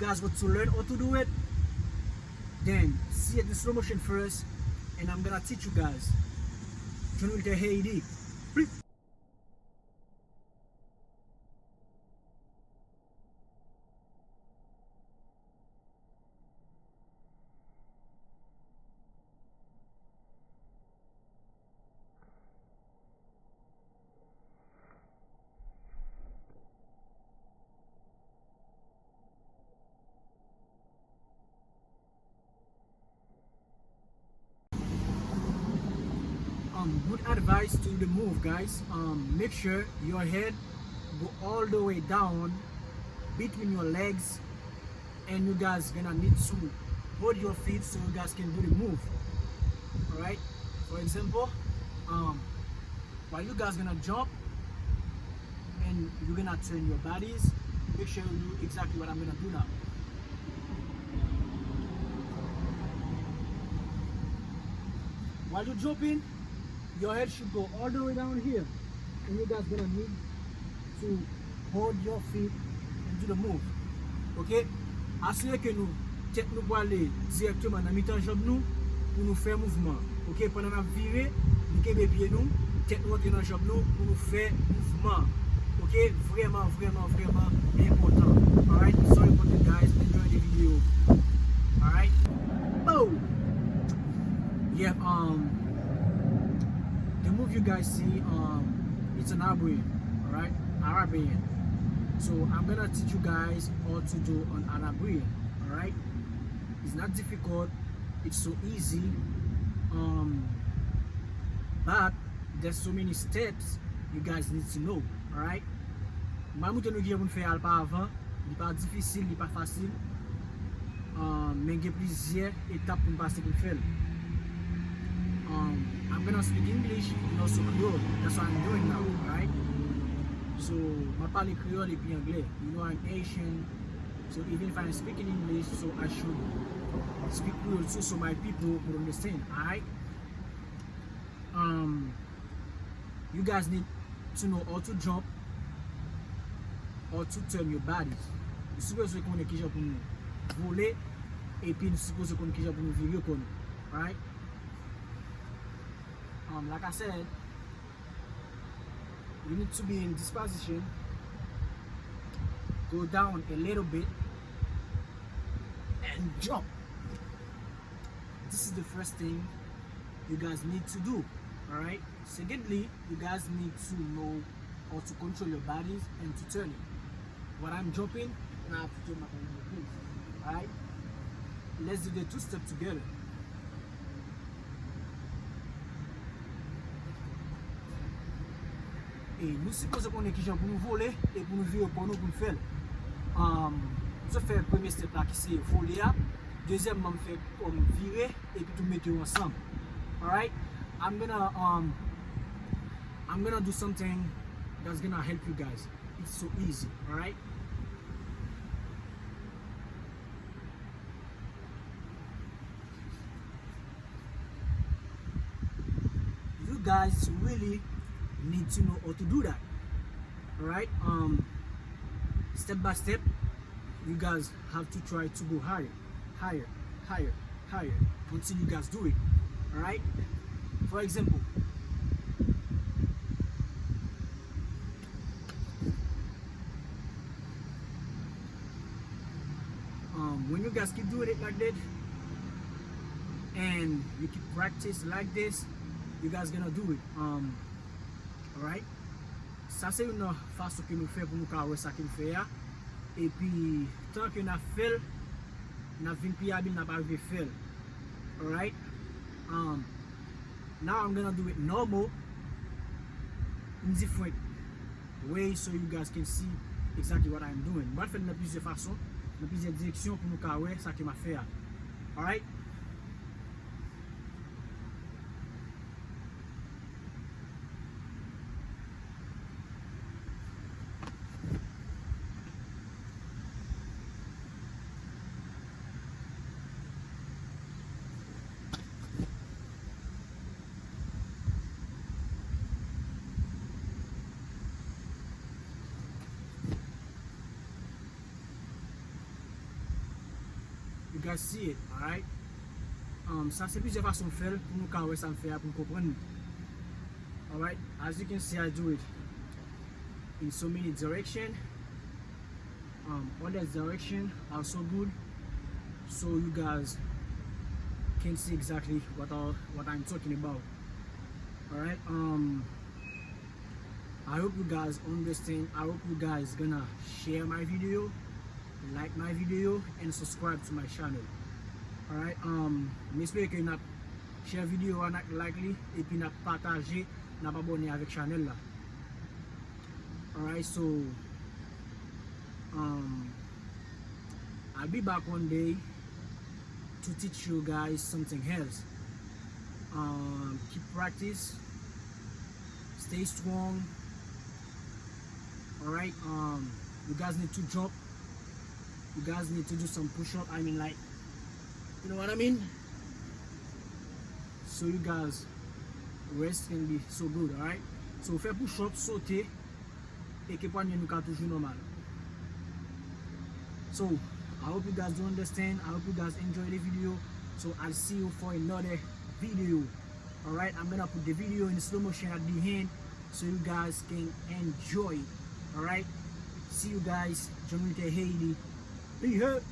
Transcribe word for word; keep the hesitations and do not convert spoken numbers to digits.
You guys want to learn how to do it? Then see it in slow motion first, and I'm gonna teach you guys. John Wilter Haiti. Um, good advice to the move, guys. Um, make sure your head go all the way down between your legs, and you guys gonna need to hold your feet so you guys can do the move. All right. For example, um, while you guys gonna jump and you're gonna turn your bodies, make sure you do exactly what I'm gonna do now. While you're jumping, your head should go all the way down here, and you guys gonna need to hold your feet and do the move. Ok? Asire ke nou, tèt nou pwale dirèkteman nan mitan janm nou pou nou fè mouvman. Ok? Pandan n ap vire, nou kenbe pye nou, tèt nou antre nan janm nou pou nou fè mouvman. Ok? Vrèman, vrèman, vrèman enpòtan. Alright? It's so important, guys. Enjoy the video. Alright? Boom! Yep, um, the move you guys see, um, it's an Arabian, alright? Arabian. So I'm gonna teach you guys how to do an Arabian, alright? It's not difficult, it's so easy, um, but there's so many steps you guys need to know, alright? Mwen montre nou kijan pou n fè al pa avan. Li pa difisil, li pa fasil. Um, men gen plizyè etap pou n pase pou n fè l. Um, I'm gonna speak English and also Creole. That's what I'm doing now, right? So, m ap pale kreyòl epi anglè. You know, I'm Haitian. So, even if I'm speaking English, so I should speak Creole too, so my people would understand, alright? Um, you guys need to know how to jump, how to turn your bodies. Nou sipoze konnen kijan pou nou vole, epi nou sipoze konnen kijan pou nou vire kò nou. Right? Um, like I said, you need to be in this position, go down a little bit, and jump. This is the first thing you guys need to do. Alright? Secondly, you guys need to know how to control your bodies and to turn it. While I'm jumping, and I have to turn my body like this. Alright? Let's do the two step together. E nou sipoze konnen kijan pou nou vole e pou nou vire kò nou pou n fè l. Um, m sot fè premye step la ki se vole a. Dezyèmman, m fè kò m vire epi tou mete yo ansanm. Alright? I'm gonna, um, I'm gonna do something that's gonna help you guys. It's so easy, alright? You guys really need to know how to do that. Alright? Um, step by step, you guys have to try to go higher, higher, higher, higher until you guys do it. Alright? For example, um, when you guys keep doing it like that, and you keep practice like this, you guys gonna do it. Um, alright? Sa se youn nan fason ke nou fè pou nou ka wè sa ke n fè a. Epi, tan ke n ap fè l, n ap vin pi abil, n ap arive fè l. Alright? Um, now I'm gonna do it normal, in different way, so you guys can see exactly what I'm doing. Mwen fè l nan plizyè fason, nan plizyè direksyon pou nou ka wè sa ke m ap fè a. Alright? You guys see it, alright? Um, sa se plizyè fason fè l pou nou ka wè sa m fè a pou nou konprann li. Alright, as you can see, I do it in so many direction. Um, all that direction are so good, so you guys can see exactly what I, what I'm talking about. Alright, um, I hope you guys understand. I hope you guys gonna share my video, like my video, and subscribe to my channel. Alright, um, m espere ke n ap share video a, n ap like li, epi n ap pataje, n ap abòne avèk chanèl la. Alright, so, um, I'll be back one day to teach you guys something else. Um, keep practice, stay strong. Alright, um, you guys need to jump. You guys need to do some push up. I mean, like, you know what I mean? So you guys rest can be so good, alright? So fè push up, sote, e ke pwanye nou ka toujou nòmal. So, I hope you guys do understand. I hope you guys enjoy the video. So I'll see you for another video. Alright, I'm gonna put the video in slow motion at the end so you guys can enjoy it. Alright, see you guys. John Winter Haiti. Peace.